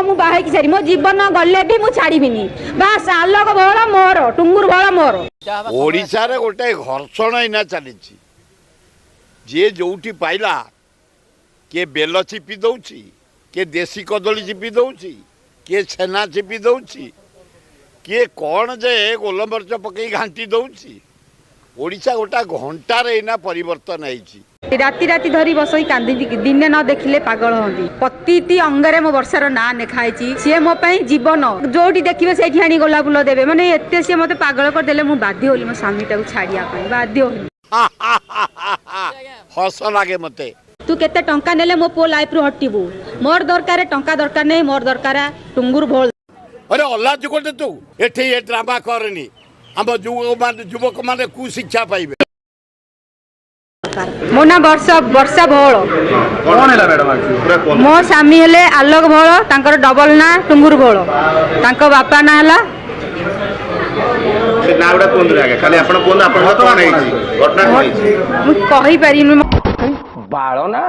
ମୁଁ ବାହା ହେଇକି ସାରି ମୋ ଜୀବନ ଗଲେ ବି ମୁଁ ଛାଡ଼ିବିନି। ବାସ୍, ଆଲୋକ ଭୋଳ ମୋର, ଟୁଙ୍ଗୁର ଭୋଳ ମୋର। ଓଡ଼ିଶାରେ ଗୋଟେ ଘର୍ଷଣ ଏଇନା ଚାଲିଛି। ଯିଏ ଯୋଉଠି ପାଇଲା, କିଏ ବେଲ ଚିପି ଦଉଛି, କିଏ ଦେଶୀ କଦଳୀ ଚିପି ଦଉଛି, କିଏ ଛେନା ଚିପି ଦଉଛି, କିଏ କ'ଣ ଯେ ଗୋଲମରିଚ ପକେଇ ଘାଣ୍ଟି ଦଉଛି। ଓଡ଼ିଶା ଗୋଟା ଘଣ୍ଟାରେ ଏଇନା ପରିବର୍ତ୍ତନ ହେଇଛି। ରାତି ରାତି ଧରି ବସେଇ କାନ୍ଦିନ୍ତି, ଦିନେ ନ ଦେଖିଲେ ପାଗଳ ହୁଅନ୍ତି। ପ୍ରତିଟି ଅଙ୍ଗରେ ମୋ ବର୍ଷାର ନାଁ ଲେଖା ହେଇଛି। ସିଏ ମୋ ପାଇଁ ଜୀବନ। ଯୋଉଠି ଦେଖିବେ ସେଇଠି ଆଣି ଗୋଲାପ ଫୁଲ ଦେବେ। ମାନେ ଏତେ ସିଏ ମତେ ପାଗଳ କରିଦେଲେ, ମୁଁ ବାଧ୍ୟ ହେଲି ମୋ ସ୍ୱାମୀଟାକୁ ଛାଡ଼ିବା ପାଇଁ, ବାଧ୍ୟ ହେଲି। ହସ ଲାଗେ ମତେ। ତୁ କେତେ ଟଙ୍କା ନେଲେ ମୋ ପୁଅ ଲାଇଫରୁ ହଟିବୁ? ମୋର ଦରକାର ଟଙ୍କା ଦରକାର ନାହିଁ, ମୋର ଦରକାର ଟୁଙ୍ଗୁର ଭୋଳ। ଆରେ ଅଲାଜୁକଟେ ତୁ, ଏଠି ଏ ଡ୍ରାମା କରେନି। ଆମ ଯୁବକମାନେ ଯୁବକମାନେ କୁଶିକ୍ଷା ପାଇବେ। ମୋ ନାଁ ବର୍ଷା, ବର୍ଷା ଭୋଳ। କଣ ହେଲା ମ୍ୟାଡାମ ପୁରା କୁହନ୍ତୁ। ମୋ ସ୍ୱାମୀ ହେଲେ ଆଲୋକ ଭୋଳ, ତାଙ୍କର ଡବଲ ନାଁ ଟୁଙ୍ଗୁର ଭୋଳ। ତାଙ୍କ ବାପା ନାଁ ହେଲା ସେ ନାଁ ଗୁଡା କୁହନ୍ତୁ ଆଜ୍ଞା, ଖାଲି ଆପଣ କୁହନ୍ତୁ ଆପଣଙ୍କ କଣ ହେଇଛି, ଘଟଣା କଣ ହେଇଛି? ମୁଁ କହିପାରିବିନି। ବାଳ ନା।